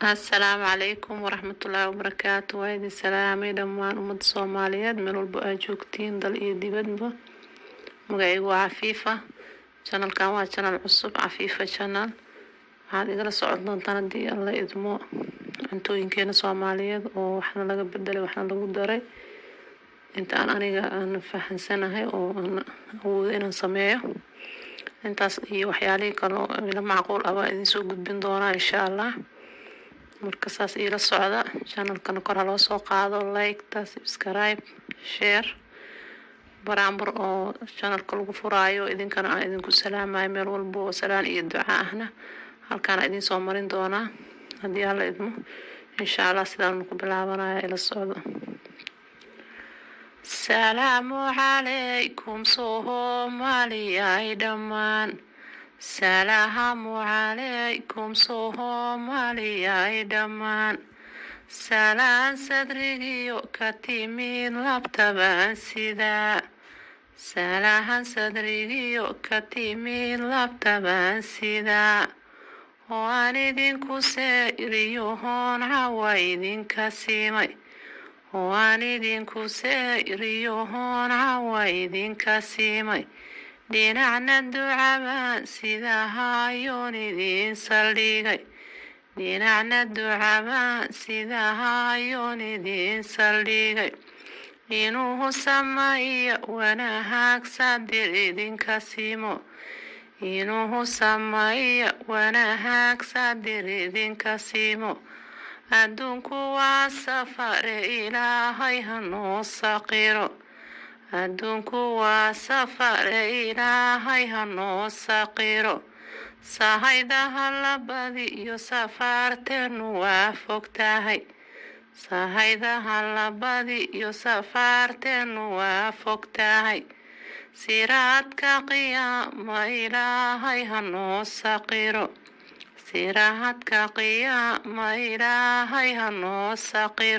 Assalaamu calaykum waraxmatullaahi wabarakaatu. Waa idin salaamay dhammaan ummadda Soomaaliyeed meel walba aad joogtiin, dal iyo dibadba. Magacaygu waa Cafiifa. Channelkan waa channel cusub, Cafiifa Channel. Waxaad igala socon doontaan, haddii Alla idmo, cuntooyinkeena Soomaaliyeed oo waxna laga bedelay, waxna lagu daray, inta aan aniga aan fahansanahay oo aan awoodo inaan sameeyo. Intaas iyo waxyaalihii kale oo ila macquul ah baa idin soo gudbin doonaa, insha Allah. Marka saas iila socda. Channelkana kor ha loo soo qaado, like-ta, subscribe, share. Baraambur oo channelka lagu furaayo, idinkana aan idinku salaamayo meel walba oo salaan iyo duca ahna halkaana idin soo marin doonaa, haddii Alla idmo, insha Allah. Sidaan ku bilaabanaya, ila socdo. Salaamu calaykum Soomaaliyay dhammaan. Salaamu calaykum Soomaaliyay dhammaan. Salaan sadrigiyo ka timid labtabaan sidaa. Salaan sadrigiyo ka timid labtabaan sidaa oo aan idinku seeriyo hoon cawa idinka simay, oo aan idinku seeriyo hoon cawa idinka simay. Dhinacna ducabaan sida hayoon idin saldhigay, dhinacna ducabaan sida hayoon idin saldhigay. Inuu sameeyo wanaag sadir idinka simo, inuu sameeyo wanaag sadir idinka simo. Adduunku waa safare, Ilaahay hanoo saqiro. Adduunku waa safare, Ilaahay hanoo saqiro. Sahaydaha la badiyo, safaarteenu waa fog tahay. Sahaydaha la badiyo, safaarteenu waa fog tahay. Siraadka qiyaama Ilaahay hanoo saqiro. Siraadka qiyaama Ilaahay hanoo saqiro.